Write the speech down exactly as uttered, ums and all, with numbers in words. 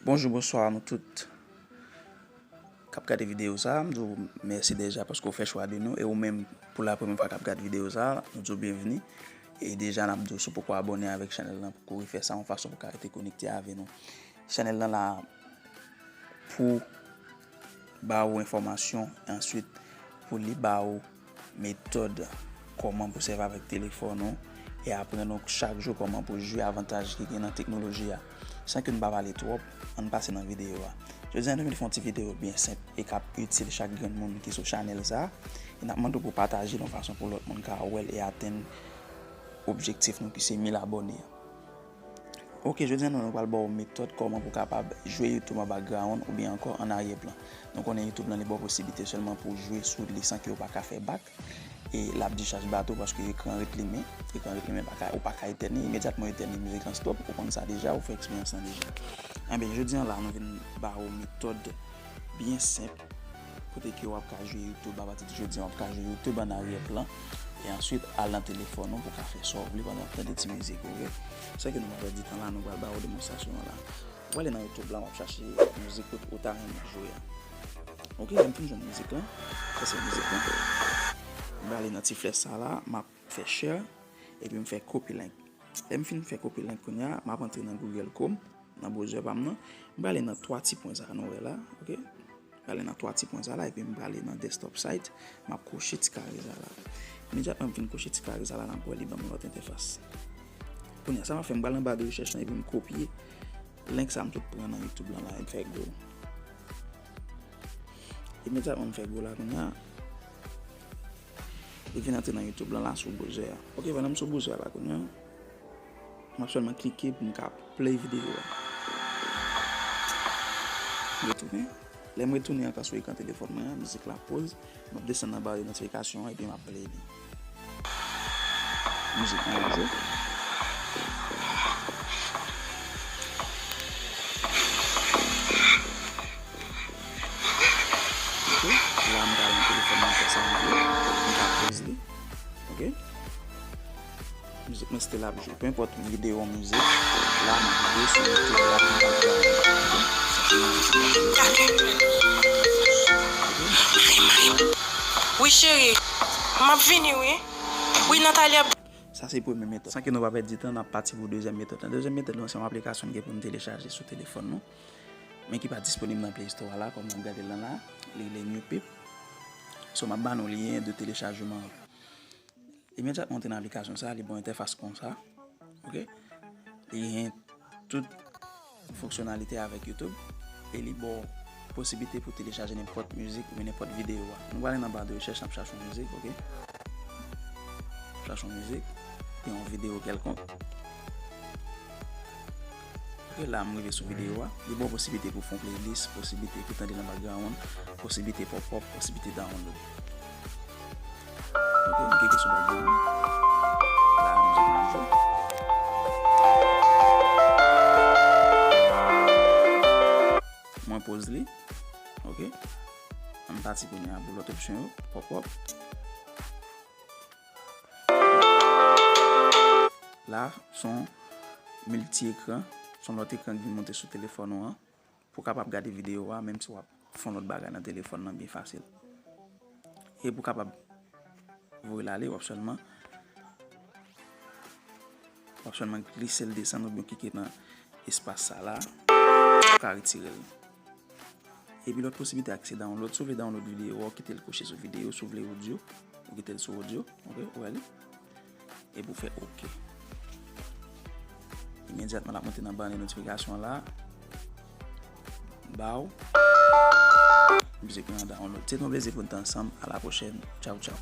Bonjou, bonswa nou tout k ap gade videyo sa a. M di w mèsi deja paske w fè chwa de nou. E ou menm, pou la premyè fwa k ap gade videyo sa a, nou di w byenvni. E deja, n ap di w si w poko abòne avèk chanèl lan, pou w refè sa yon fason pou w ka rete konekte avè nou. Chanèl lan la pou ba ou enfòmasyon, e answit pou li ba ou metòd kòman pou sèvi avèk telefòn ou, e aprann ou chak jou kòman pou jwi avantaj ki gen nan teknoloji a. San ke n pa pale twòp, ann pase nan videyo a. Jodi a, nou vin fè yon ti videyo byen senp e k ap itil chak grenn moun ki sou chanèl sa a. E n ap mande w pou w pataje l yon fason pou lòt moun ka wè l e atenn objektif nou ki se mil abòne a. Ok, jodi a nou pral ba w metòd kòman pou w kapab jwe YouTube an background oubyen ankò an aryè plan. Nou konnen YouTube lan li ba w posiblite sèlman pou w jwe sou li san ke w pa ka fè back. E l ap dichaj bato paske ekran ret limen. Ekran ret limen, pa ka, ou pa ka etèn li. Imedyatman w etèn li, mizik lan stop. Ou konn sa deja, ou fè eksperyans lan deja. Enben, jodi a la, nou vin ba w metòd byen senp kote ke w ap ka jwe YouTube. Apati de jodi a, w ap ka jwe YouTube an aryè plan. E answit, al nan telefòn ou pou w ka fè sa w vle pandan w ap tande ti mizik, ok? San ke nou pa pèdi tan la, nou pral ba w demonstrasyon an la. Ou prale nan YouTube la, w ap chache mizik ou, ou ta renmen jwe a. Ok, lè m fin jwenn mizik lan, sa se mizik lan. M prale nan ti flèch sa la, m ap fè share, epi m fè copy link. Lè m fin fè copy link kounye a, m ap antre nan Google Chrome, nan browser pa m nan. M prale nan twa ti pwen sa a nou wè la, ok? M prale nan twa ti pwen sa la, epi m prale nan desktop site, m ap kwoche ti kare sa la. Imedyatman m fin kwoche ti kare sa la, n ap wè li ban m lòt entèfas. Kounye a, sa m ap fè, m pral nan ba de rechèch lan, epi m kopye link sa m sot pran nan YouTube lan la, e m fè go. Imedyatman m fè go la kounye a, li vin antre nan YouTube lan la sou browser a. Ok, pandan m sou browser la kounye a, m ap sèlman klike pou m ka play videyo a. M retounen. Lè m retounen ankò sou ekran telefòn mwen an, mizik la poze. M ap desann nan ba de notifikasyon an epi m ap play li. Mizik mwen an jwe. Ok, la m pral nan telefòn mwen fè sa m vle. M ka poze li. Ok. Mizik mwen still ap jwe. Peu importe videyo, mizik, la m ap jwe sou YouTube la an background. Ok. Sa se yon mizik mwen jwe. Wi cheri, m ap vini wi. Wi Natalia. Sa se premye metòd. San ke nou pa pèdi tan, n ap pati pou dezyèm metòd lan. Dezyèm metòd lan se yon aplikasyon n gen pou n telechaje sou telefòn nou, men ki pa disponib nan Play Store la, kòm n ap gade l lan la, li rele New Peep. So, m ap ba nou lyen de telechajman an. Imedyatman w antre nan aplikasyon sa, li ba w entèfas konsa. Ok? Li gen tout fonksyonalite avèk YouTube e li ba w posiblite pou telechaje nenpòt mizik oubyen nenpòt videyo a. Nou prale nan ba de rechèch, n ap chache yon mizik, ok? Chache yon mizik, oubyen yon videyo kèlkonk. Ok, la m rive sou videyo a. Li ba w posiblite pou fè yon playlist, posiblite pou tande nan background, posiblite pop up, posiblite download. Ok, m klike sou background. La, mizik lan ap jwe. Mwen poze li. Ok. Ann pati kounye a pou lòt opsyon yo. Pop up. La, se yon milti ekran. Se yon lòt ekran ki vin monte sou telefòn ou an. Pou w kapab gade videyo a, menm si w ap fè yon lòt bagay nan telefòn nan byen fasil. E pou w kapab voye l ale, w ap sèlman, w ap sèlman glise l desann oubyen klike nan espas sa la, ou ka retire l. Epi lòt posiblite a se download. Si w vle download videyo a, ou kite l kouche sou videyo. Si w vle odyo, ou kite l sou odyo. Ok, ou wè li. Epi w fè ok. Imedyatman, l ap monte nan ban de notifikasyon la. Ba w. Mizik lan download. Se te yon plezi pou n te ansanm. A la pwochèn. Tchaw, tchaw.